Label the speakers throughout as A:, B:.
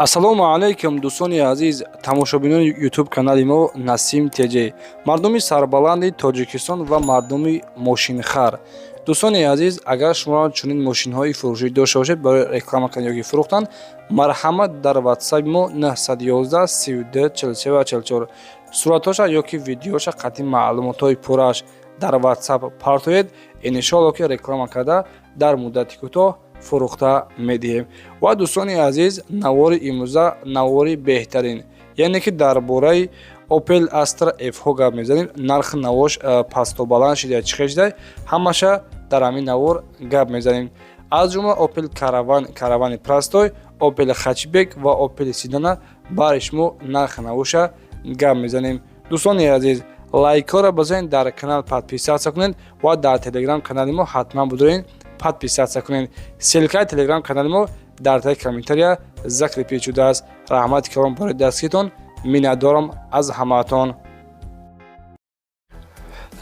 A: Ассалому алайкум, дӯстони азиз, тамошобинони Ютуб канали мо Насим ТЖ, мардуми сарбаланди Тоҷикистон ва мардуми мошинхар. Дӯстони азиз, агар шумо чунин мошинҳои фурӯшӣ дошта бошед барои реклама кардан ёки фурӯхтан, марҳамат, дар ватсапи мо 911 32 43 44 суратҳоша ёки видеоша қатъи маълумотҳои пуррааш дар ватсап партоед. Иншоалло, ки реклама карда, дар муддати кӯтоҳ фурӯхта медиҳем. Ва дӯстони азиз, навори имрӯза навори беҳтарин, яъне ки дар бораи Opel Astra F-ҳо гап мезанем. Нархи навош пасту баланд шуда, чӣ хел шуда, ҳамаша дар ҳамин навор гап мезанем. Аз ҷумла Opel Caravan, Caravani простой, Opel Hatchback ва Opel Sedana барои шумо нархи навоша гап мезанем. Дӯстони азиз, лайкҳоро бизанед, дар канал подписаться кунед ва дар телеграм канали мо ҳатман будоред, подписаться кунед. Ссылкаи телеграм канали мо дар таи комментария закрепить шудааст. Раҳмати калон барои дастгиритон, миннатдорам аз ҳамаатон.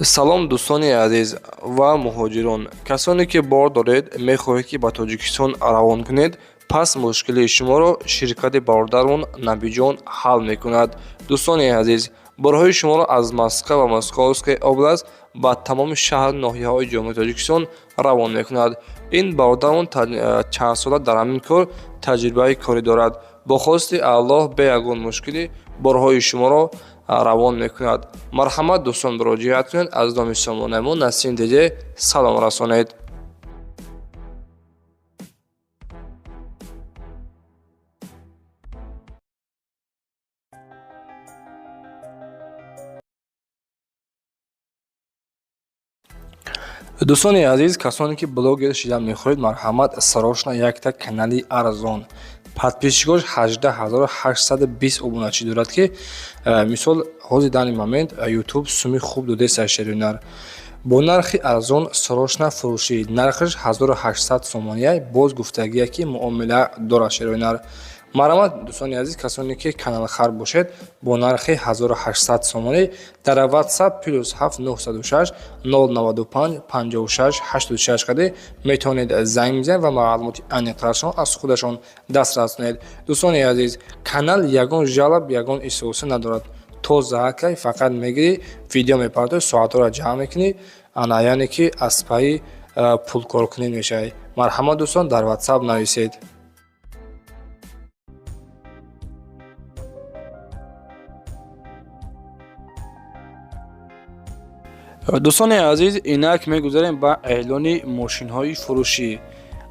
A: Салом, дӯстони азиз ва муҳоҷирон, касоне ки бор доред, мехоҳед, ки ба Тоҷикистон равон кунед. Пас мушкилии шуморо ширкати бародармон Набиҷон ҳал мекунад. Дӯстони азиз, борҳои шуморо аз Москва ва Московская область ба тамоми шаҳру ноҳияҳои Ҷумҳурии Тоҷикистон равон мекунад. Ин бародармон чандсола дар ҳамин кор таҷрибаи корӣ дорад. Бо хости Аллоҳ, бе ягон мушкилӣ борҳои шуморо равон мекунад. Марҳамат, дӯстон, муроҷиат кунед. Аз номи сомонаи мо Насим ТЖ салом расонед. Дӯстони азиз, касоне ки блогер шидан мехоҳед, марҳамат, срочно якта канали арзон, подписчикош 18 820 обуначӣ дорад, ки мисол ҳозир данный момент Ютуб суми хуб додеста. Шеринар бо нархи арзон срочно фурӯшӣ, нархаш 1800 сомония. Боз гуфтагие, ки муомила дорад. Шеринар, марҳамат, дӯстони азиз, касоне ки каналхар бошед, бо нархи 1800 сомонӣ дар WhatsApp +7 906 095 56 86 каде метавонед занг бизанед ва маълумоти аниқтарашон аз худашон дастрас кунед. Дӯстони азиз, канал ягон жалоб, ягон истиҳоса надорад. Тоза акай, фақат мегирӣ, видео мепартоӣ, соатҳоро ҷамъ мекунӣ, ана, яъне ки аз пайи пулкоркунӣ мешавӣ. Марҳамат, дӯстон, дар WhatsApp нависед. Дӯстони азиз, инак мегузарем ба эълони мошинҳои фурӯшӣ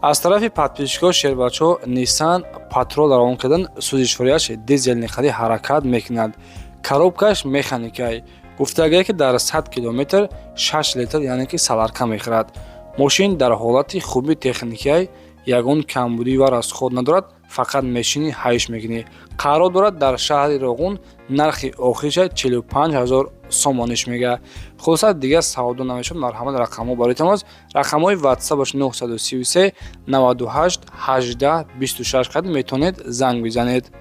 A: аз тарафи подписчикҳо. Шербачаҳо Nissan Patrol равон кардан. Сӯзишворияш дизельный, хади ҳаракат мекунад, коробкаш механикай. Гуфтагае, ки дар 100 километр 6 литр, яъне ки солярка мехӯрад. Мошин дар ҳолати хуби техникиай, ягон камбудӣ ва расход надорад, фақат мешинӣ, ҳайш мекунӣ. Қарор дорад дар шаҳри Роғун. Нархи охириша 45 ҳазор сомониш мега. Хулоса, дигар савдо намешавад. Марҳамат, рақамҳо барои тамос, рақамҳои ватсапаш 933 98 18 26 қад метавонед занг бизанед.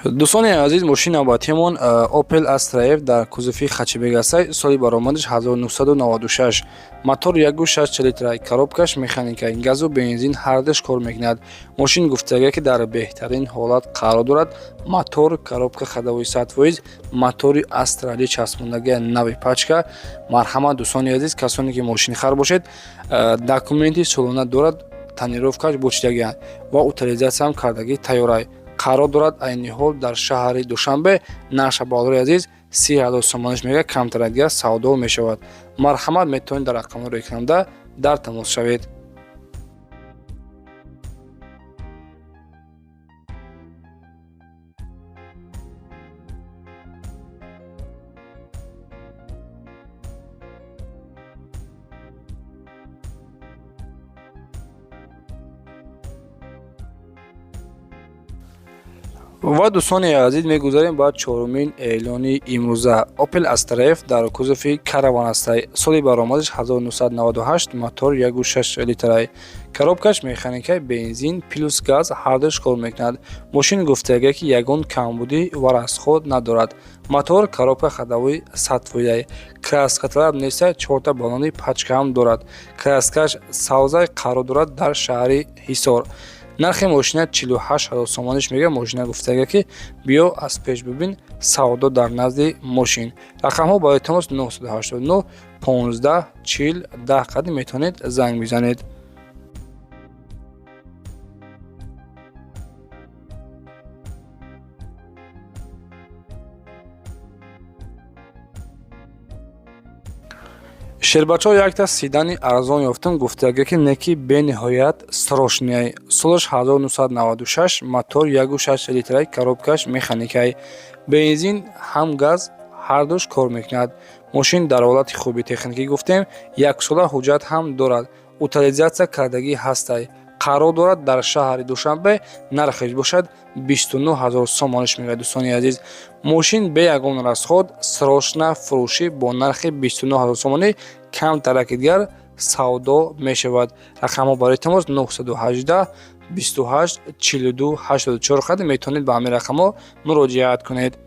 A: Дӯстони азиз, мошини навбатиамон Opel Astra F дар кузови хэтчбек астай. Соли баромадаш 1996, мотор 1,6 литра, коробкаш механика, газу бензин ҳардуш кор мекунад. Мошин гуфтага, ки дар беҳтарин ҳолат қарор дорад. Мотор, коробка ходовой 100%, мотори Астрали часпондагия, нави пачка. Марҳамат, дӯстони азиз, касоне ки мошинхар бошед, документи солона дорад, тонировкаш бочидагианд ва утилизатсиям кардагӣ тайёрай. Қарор дорад айни ҳол дар шаҳри Душанбе. Наша бародари азиз 30 000 сомониш мега, камтар дигар савдо мешавад. Марҳамат, метавонед дар рақамҳои экранда дар тамос шавед. Ва, дӯстони азиз, мегузарем ба чорумин эълони имрӯза. Opel Astra F дар кузови Караван ҳастай. Соли баромадаш 1998, мотор 1,6 литрай, коробкаш механикаи, бензин плюс газ ҳардуш кор мекунад. Мошин гуфтага, ки ягон камбудӣ ва расход надорад. Мотор, коробка ходовой садфоизай, краскаталаб нестай, чорта баллони пачка ҳам дорад, краскаш савзай. Қарор дорад дар шаҳри Ҳисор. Нархи мошина 48 ҳазор сомониш мега. Мошина гуфтага, ки биё, аз пеш бибин, савдо дар назди мошин. Рақамҳо барои тамос 989 15 40 10 қадим метавонед занг бизанед. Шербачаҳо, якта седани арзон ёфтам, гуфтага, ки неки бениҳоят срочный. Солаш 1996, мотор 1,6 литрай, коробкаш механикай, бензин ҳам газ ҳардуш кор мекунад. Мошин дар ҳолати хуби техникӣ, гуфтем, яксола ҳуҷҷат ҳам дорад, утилизация кардагӣ ҳастай. Қарор дорад дар шаҳри Душанбе. Нархеш бошад 29 ҳазор сомониш мегӯяд. Дӯстони азиз, мошин бе ягон расход, срочно фурӯшӣ бо нархи 29 ҳазор сомонӣ, камтараки дигар савдо мешавад. Рақамҳо барои тамос 918 28 42 84 қад метавонед ба ҳамин рақамҳо муроҷиат кунед.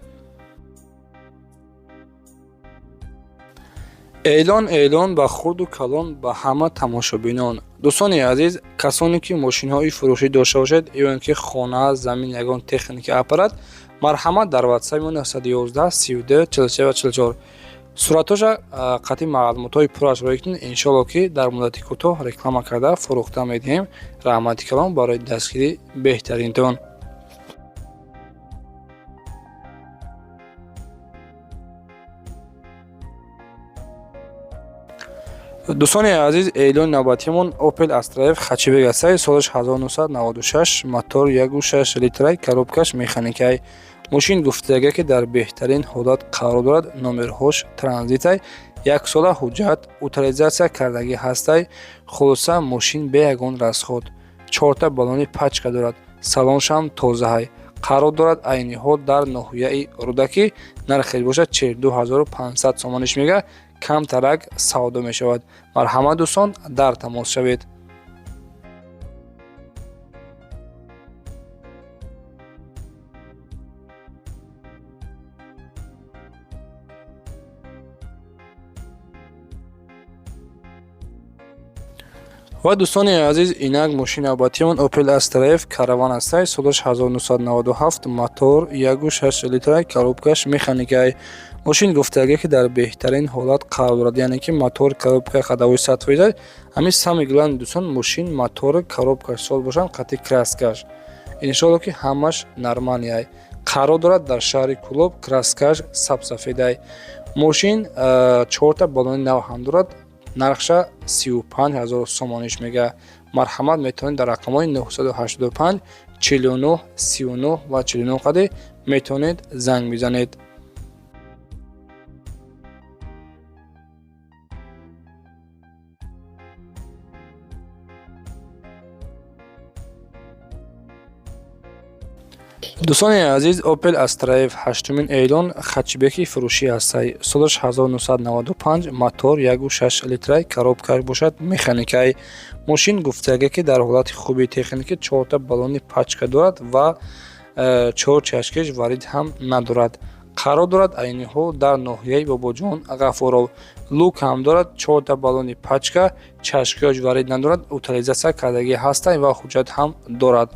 A: Эълон, эълон ба хурду калон, ба ҳама тамошобинон. Дӯстони азиз, касоне ки мошинҳои фурӯшӣ дошта бошед ё ин ки хона, замин, ягон техника, аппарат, марҳамат, дар ватсапи 911 32 43 44 суратҳоша қатъи маълумотҳои пурраш ро кунед. Иншоалло, ки дар муддати кӯтоҳ реклама карда фурӯхта медиҳем. Раҳмати калон барои дастгирӣ беҳтаринтон. Дӯстони азиз, эълони навбатиамон Opel Astra F хэтчбек ҳастай. Солаш 1996, мотор 1,6 литрай, коробкаш механикай. Мошин гуфтага, ки дар беҳтарин ҳолат қарор дорад, номерҳош транзитай, яксола ҳуҷҷат, утилизация кардагӣ ҳастай. Хулоса, мошин бе ягон расход, чорта баллони пачка дорад, салоншам тозаҳай. Қарор дорад айни ҳол дар ноҳияи Рӯдакӣ. Нархеш бошад 42 500 сомониш мега, камтарак савдо мешавад. Марҳамат, дӯстон, дар тамос шавед. Ва, дӯстони азиз, инак мошини навбатиамон Opel Astra F Caravan ҳастай. Солаш 1997, мотор 1,6 литра, коробкаш механикай. Мошин гуфтага, ки дар беҳтарин ҳолат қарор дорад, яъне ки мотор, коробка ходовой 100%. Ҳамин самый главный, дӯстон, мошин мотори, коробкаш соз бошанд, қатъи краскаш иншоалло, ки ҳамаш нормальный. Қарор дорад дар шаҳри Кӯлоб, краскаш сабсафедай. Мошин чорта баллони нав ҳам дорад. Нархша 35 ҳазор сомониш мега. Марҳамат, метавонед дар рақамҳои 985 49 39 ва 49 қади метавонед занг бизанед. Дӯстони азиз, Opel Astra F, ҳаштумин эълон, хэтчбеки фурӯшӣ ҳастай. Солаш 1995, мотор 1,6 литрай, коробкаш бошад механикай. Мошин гуфтага, ки дар ҳолати хуби техникӣ, чорта баллони пачка дорад ва чор чашкиш варид ҳам надорад. Қарор дорад айни ҳол дар ноҳияи Бобоҷон Ғафуров. Люк ҳам дорад, чорта баллони пачка, чашкиҳош варид надорад, утилизация кардагӣ ҳастанд ва ҳуҷҷат ҳам дорад.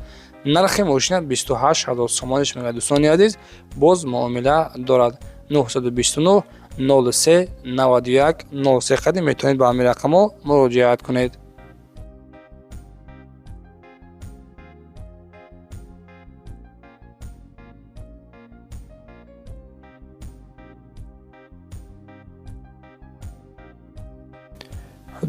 A: Нархи мошина 28 ҳазор сомониш мегӯяд. Дӯстони азиз, боз муомила дорад. 929 03 91 03 қадим метавонед ба ҳамин рақамҳо муроҷиат кунед.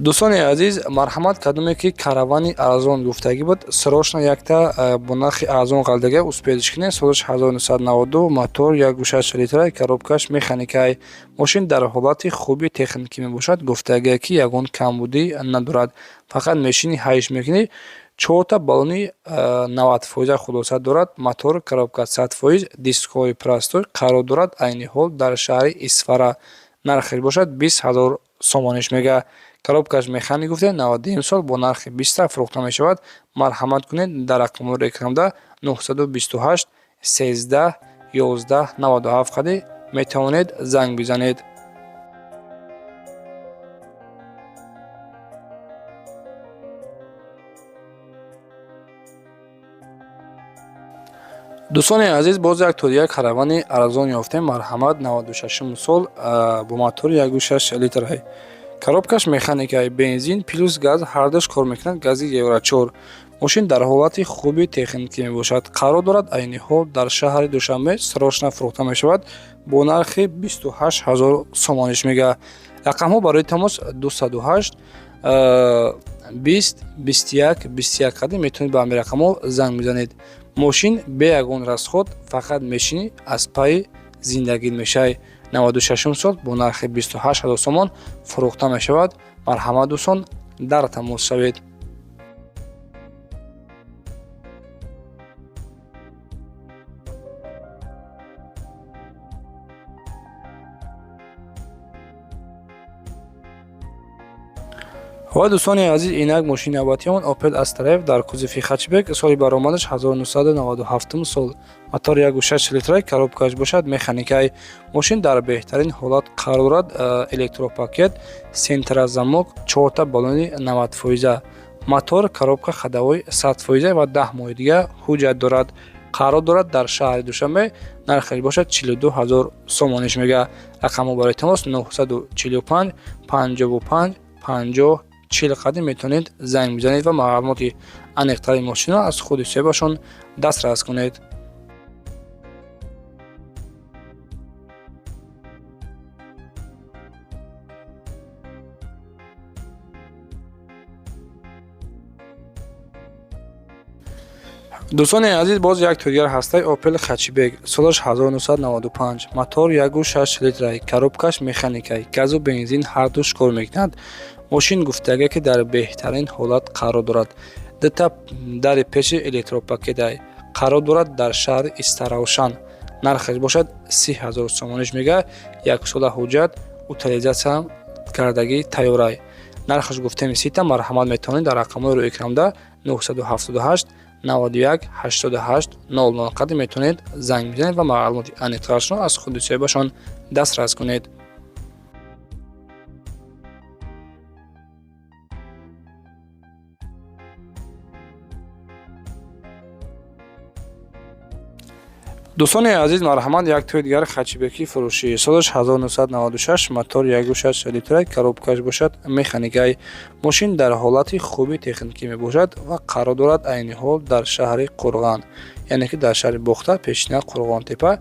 A: Дӯстони азиз, марҳамат, кадоме ки Каравани арзон гуфтагӣ буд, срочно якта бо нархи арзон ғалдага, успеть кунед. Солаш 1992, мотор 1,6 литра, коробкаш механикай. Мошин дар ҳолати хуби техникӣ мебошад. Гуфтагие, ки ягон камбудӣ надорад, фақат мешини, ҳайш мекунӣ. Чорта баллони 90% хулоса дорад, мотор, коробка 100%, дискҳои простой, қарор дорад айни ҳол дар шаҳри Исфара. Нархеш бошад 20 000 сомониш мега. Коробкаш механик гуфтем, 92 сол, бо нархи 20 фурӯхта мешавад. Марҳамат кунед, дар рақамҳои экранда 928 13 11 97 қади метавонед занг бизанед. Дӯстони азиз, боз як то дигар Каравани арзон ёфтем. Марҳамат, 96 сол, бо мотори 1,6 литрай, коробкаш механикай, бензин плюс газ ҳардуш кор мекунад, гази Евро 4. Мошин дар ҳолати хуби техникӣ мебошад, қарор дорад айни ҳол дар шаҳри Душанбе, срочно фурӯхта мешавад, бо нархи 28 000 сомониш мега. Рақамҳо барои тамос 208 20 21 21 қадим метавонед ба ҳамин рақамҳо занг бизанед. Мошин бе ягон расход, фақат мешинӣ, аз пайи зиндагӣ мешавӣ. 96 сол, бо нархи 28 000 сомон фурӯхта мешавад. Марҳамат, дӯстон, дар тамос шавед. Ва дӯстони азиз, инак мошини навбатиамон Opel Astra F дар кузови хэтчбек, соли баромадаш 1997 сол, мотор 1,6 литрай, коробкаш бошад механикай. Мошин дар беҳтарин ҳолат қарор дорад, электропакет, центрозамок, чорта баллони 90%, мотор, коробка ходовой 100% ва 10 моҳи дига ҳуҷҷат дорад. Қарор дорад дар шаҳри Душанбе, нархаш бошад 42 000 сомониш мега. Рақамҳо барои тамос 945 55 50 40 қадим метавонед занг бизанед ва маълумоти аниқтари мошинро аз худи соҳибашон дастрас кунед. Дӯстони азиз, боз як то дигар ҳастаи Opel хэтчбек, солаш 1995, мотор 1,6 литрай, коробкаш механикай, газу бензин ҳардуш кор мекунад. Мошин гуфтага, ки дар беҳтарин ҳолат қарор дорад, дута дари пеши электропакетай, қарор дорад дар шаҳри Истаравшан. Нархаш бошад 30 000 сомониш мега. Яксола ҳуҷҷат, утилизатсия кардагӣ тайёрай. Нархаш гуфтем сита. Марҳамат, метавонед дар рақамҳои рӯи экранда 978 91 88 00 қадр метавонед занг бизанед ва маълумоти аниқтарашро аз худи соҳибашон дастрас кунед. Дӯстони азиз, марҳамат, як тои дигар хэтчбеки фурӯшӣ, солаш 1996, мотор 1,6 литрай, коробкаш бошад механикай. Мошин дар ҳолати хуби техникӣ мебошад ва қарор дорад айни ҳол дар шаҳри Қурған, яъне ки дар шаҳри Бохтар, пешина Қурғонтепа.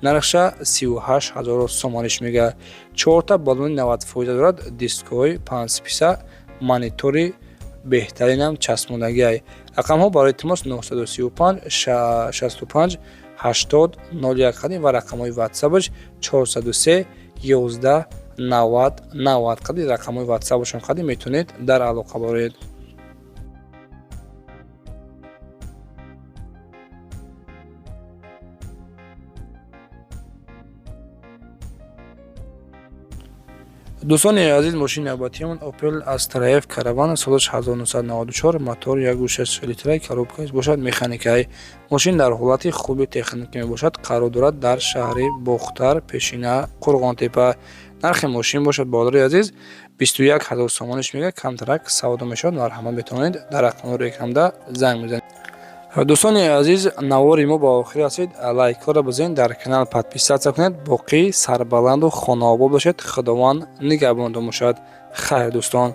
A: Нархша 38 000 сомониш мега. Чорта баллони 90% дорад, дискҳои панҷписа, монитори беҳтаринам часпондагиай. Рақамҳо барои тамос 935 65 80 01 қадим ва рақамҳои ватсапаш 403 11 90 90 қадим, рақамҳои ватсапашон қадим метавонед дар алоқа бароед. Дӯстони азиз, мошини навбатиамон Opel Astra F Caravan, солаш 1994, мотор 1,6 литрай, коробкаш бошад механикай. Мошин дар ҳолати хуби техникӣ мебошад, қарор дорад дар шаҳри Бохтар, пешина Қурғонтепа. Нархи мошин бошад, бародари азиз, 21 000 сомониш мега, камтарак савдо мешавад. Марҳамат, метавонед дар рақамҳои экранда занг бизанед. Дӯстони азиз, навори мо ба охир расид. Лайкҳоро бизанед, дар канал подписаться кунед. Боқӣ сарбаланду хонаобод бошед. Худованд нигаҳбонтон бошад. Хайр, дӯстон.